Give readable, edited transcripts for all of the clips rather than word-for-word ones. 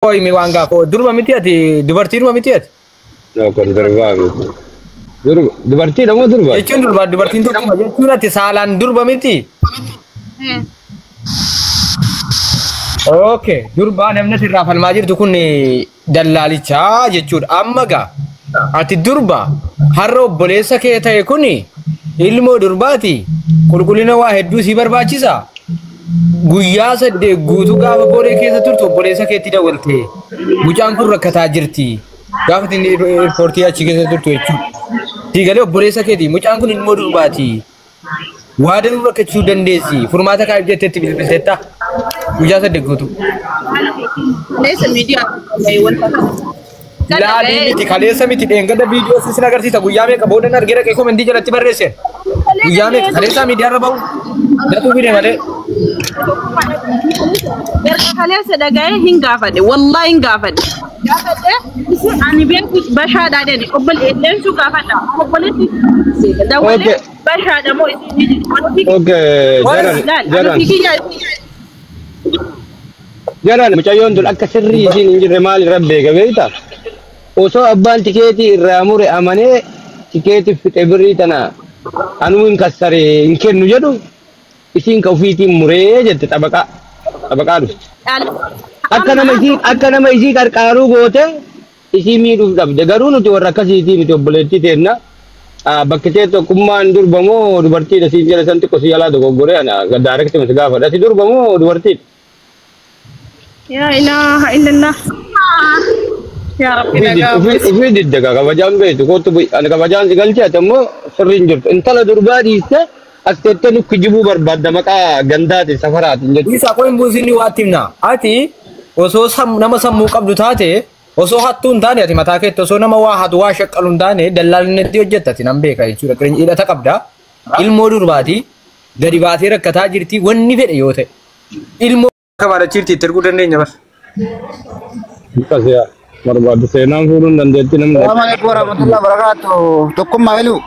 Himi waan gaafa durba miti ati dubartiidhuma miti ati. No, kun durbaa miti. Durba dubartiidha moo durba? Jechuun durba dubartiin tokkuma jechuun ati saalaan durba miti. Okay, durbaa namni asirraa falmaa jirtu kun dallaalichaa jechuudha. Amma gaa ati durba har'a obboleessa kee ta'e kun ilmoo durbaati. Qulqullina waa hedduu si barbaachisa. Guyyaa 8 guutuu gaafa boolee keessa turtu obboleessa keetti dawalte. Mucaan kun rakkataa jirti. Gaafa itti eerpoortii achi keessa turtu jechuudha. Sii galee obboleessa keeti mucaan kun ilmoo durbaati. Waa danuu rakkachuu dandeessi. Furmaata kaa'if jetteetti bilbilteetta. Guyyaa 8 guutuu. Kaleessa miidiyaa wanta Laalii miti kaleessa miti dheengadda viidiyoo sin agarsiisa guyyaa meeqa boodan argee dhaqee komentii jalatti barreesse. Guyyaa meeqa kaleessaa miidiyaarra bahu natu fide malee. Erga kaleessa dhaga'ee hin gaafadhe wallaahi hin gaafadhe. Gaafadhe ani beeku bashaadhaa jedhe obboleessuu gaafadha obboleessi dawwalee bashaadha moo isin Okay, jaran jaran jaran mucayyoon tun akka sirrii isiin hin jirre maal irra beeka beektaa? Osoo abbaan tikeetii irraa mure amanee tikeetii fixe birrii tana anuu hin kassare hin kennu jedhu isiin ka ofiitiin muree jette xabaqaa xabaqaa dhufte. Akka nama isii qarqaaruu goote isii miidhuuf dhabde garuu nuti warra akkasiitii miti obboleettii teenna. Bakki tee tokkummaan durba moo dubartiidha siin jedha san xiqqoo si jalaa dogoggoree ana daarekti miti gaafadha. Ati durba moo dubartiidha? Yaa ilaaha illallah. Yaa Rabbi nagaa. Ofii didde kaa kabajaan beektu kootu ani kabajaan si galchee ati ammoo sirrii hin jirtu. Intala durbaa dhiiste as teettee nu kijibuu barbaadda maqaa gandaatiin safaraatiin jechuudha. Isa qoyin buusinni waa himna. Ati osoo nama sammuu qabdu taate osoo hattuu hin taane ati mataa keetti osoo nama waa hatu waa shaqqalu hin taane dallaalinatti hojjetta ati nan beeka jechuudha. Hidhata qabda. Ilmoo durbaati gadi baatee rakkataa jirti wanni fedhe yoo ta'e. Ilmoo kabaadachiirti itti erguu dandeenya bas. Akkas yaa barbaaddu seenaan fuudhuun dandeetti namni. Assalamu alaikum warahmatullahi wabarakatuh. Tokkummaa heluu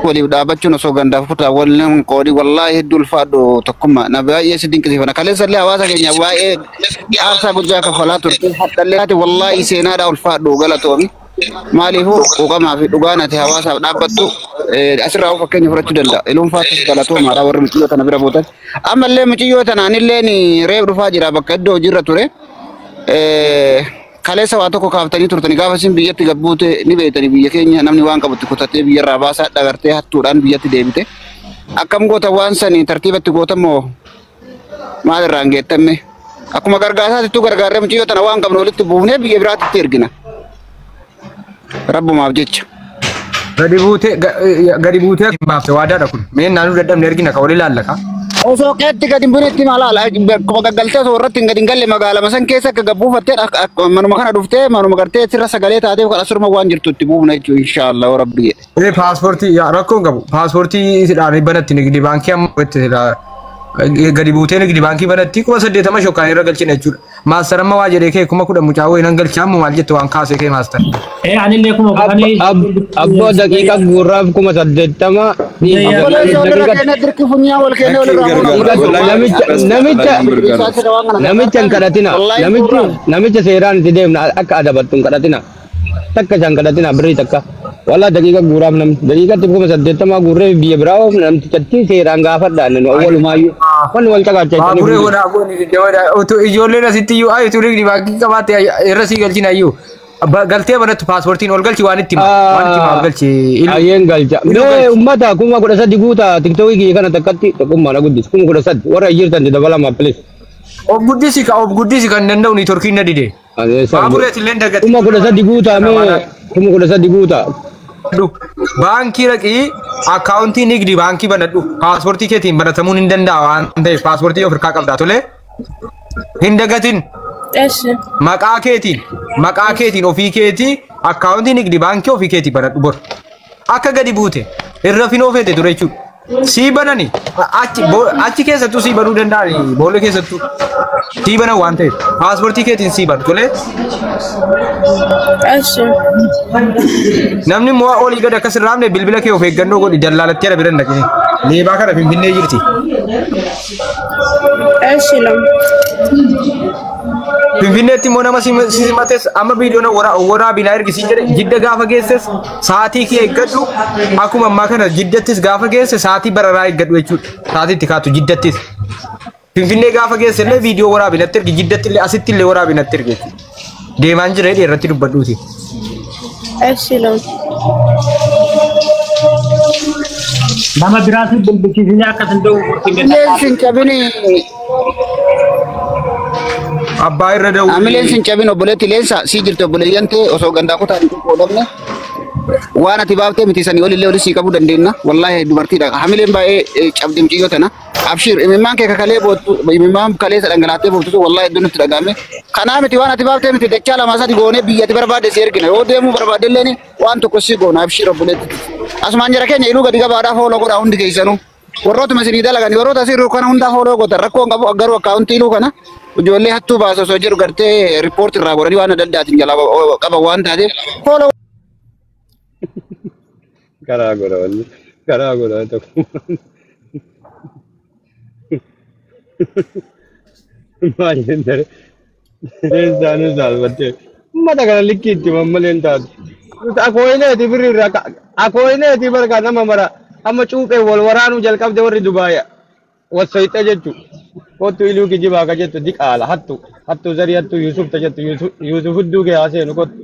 waliif dhaabbachuun osoo gandaaf kutaa waliin qoodii wallaahi hedduu ulfaadhu tokkummaa na baay'ee si dinqisiifana. Kaleessa illee hawaasa keenya baay'ee aarsaa guddaa kaffalaa turte. Hadhallee ati wallaahi seenaadhaa ulfaadhu galatoomi. Maaliifuu quuqamaa fi dhugaan ati hawaasaaf dhaabbattu asirraa fakkeenya fudhachuu danda'a. Iluunfaattis galatoomaadha warri mucayyoo tana bira buutan. Ammallee mucayyoo tanaan illee reef dhufaa jira bakka iddoo hojiirra ture. Kaleessa waa tokko kaaftanii turtanii gaafa isin biyyatti gabbuute ni beektanii biyya keenya namni waan qabutti kutatee biyyarraa baasaa dhagartee hattuudhaan biyyatti deebite. Akkam goota waan sanii tartiibatti goota moo maal irraan geettamme? Akkuma gargaarsaatittuu gargaarree mucayyoo tana waan qabnu walitti buufnee biyya biraatti ergina. Rabbumaaf jecha. Gadi buutee hin baafte waadaadha kun. Mee naannoo dadhabne ergina ka walii laallaka. Osoo keetti gadi hin bunetti maalaala akkuma gaggaltee osoo irratti hin gadi hin galle magaalama san keessa akka gabbuufattee manuma kana dhuftee manuma gartee sirra sagalee taateef kan asirma waan jirtu itti buufna jechuudha inshaallah rabbi jedhe. Paaspoortii yaa rakkoo hin qabu. Paaspoortii sidhaan banatti nigdi baankii amma itti gadi buutee nigdi baankii banatti 80,000 shokkaan irra galchina jechuudha. Maastar amma waa jedhee kee 10,000 mucaa wayii nan galchaa ammoo maal jette waan kaasee kee maastar. Anillee 10,000 Abboo daqiiqa guurraaf 80,000. Obboleessi walirra kennee dirqii funyaan wal kennee walirraa Namicha hin kadhatina. Namicha seeraan itti deemna akka adabattu hin kadhatina. Takka isaan kadhatina birrii takka. Walaa daqiiqa guuraaf namni daqiiqatti 80,000 guurree biyya biraa oofu namtichatti seeraan gaafadha nu awwalumaayyuu. Wanni wal caqaachaa Baaburee godhaa gooni ijoolleen asitti iyyuu ayi turii baankii qabaatte irra sii galchina iyyuu. Galtee banattu paaspoortiin ol galchi waan itti waan itti ol galchi. Ayyeen galcha. Mee uummata 13,000 guutaa tiktookii kiyya kana takkatti tokkummaa na guddis 13,000 warra jirtan dabalama please. Of guddisi ka of guddisi kan danda'u niitoorkiin na dide. Baaburee illee dagatti. 13,000 guutaa mee 13,000 guutaa. Baankii dhaqii akkaawuntii nigdi baankii banadhu paaspoortii keetiin banatamuun hin danda'a waan ta'eef paaspoortii of harkaa qabdaa tole. Hin dagatin. Maqaa keetiin ofii keetii akkaawuntii nigdi baankii ofii keetii banadhu bor. Akka gadi buute irra finoo feete ture jechuudha. Sii banani achi keessattuu sii banuu danda'ani boolla keessattuu sii banan waan ta'eef paaspoortii keetiin sii banu tole. Namni immoo olii gadi akkas hin raamne bilbila kee of eeggannoo godhi dallaalatti ala bira hin dhaqini. Leebaa kana Finfinnee jirti. Finfinneetti immoo nama si simates amma viidiyoon waraabinaa ergisiin jedhe jidda gaafa geesses sa'aatii kee eeggadhu akkuma ammaa kana jiddattis gaafa geesse sa'aatii bararaa eeggadhu jechuudha. Sa'aatii itti kaatu jiddattis. Finfinnee gaafa geesse illee viidiyoo waraabinatti ergi jiddatti illee asitti illee waraabinatti ergi jechuudha. Deemaan jira jedhee irratti dubbadhuuti. Eshi loon. Nama biraatu bilbilchiisanii akka danda'u Amileen sin cabini Abbaa irra da'uu. amileen sin cabin obboleetti leensa sii jirti obboleeyyan ta'e osoo gandaa kutaa hin qoodamne waan ati baaftee miti sanii olillee olii sii qabuu dandeenya wallaahi dubartiidha hamileen baay'ee cabdi mucayyoo tana abshir imimmaan kee kakalee boottu imimmaan kaleessa dhangalaattee boottu wallaahi iddoo nutti dhagahame kanaa miti waan ati baaftee miti dachaa lama sadi goonee biyya ati barbaadde si ergina yoo deemuu barbaadde illee waan tokko si goona abshir obboleetti asumaan jara keenya iluu gadi gabaadhaaf hooloo godhaa hundi keessanuu warrootuma isinii dalagan warroota asirru kana hundaa hooloo gootan rakkoo hin qabu garuu akkaawuntii iluu kana ijoollee hattuu baasa osoo jedhu gartee riippoorti irraa godhanii waan adda addaatiin jalaa qaban waan taateef hooloo Karaa godha wanni. Karaa godha tokko. Maal jennare? Leensaanuu saalfattee. Uummata kana likkii itti mammalee hin taatu. Akooyineeti birri irraa akooyineeti barka nama mara amma cuuphee wal waraanuu jalqabde warri Dubaaya. Wassayixee jechuun kottu iluu kijibaa ka jettu diqaala hattu hattu zarii hattu Yusuf ta jettu Yusuf hudduu kee haa seenu kottu.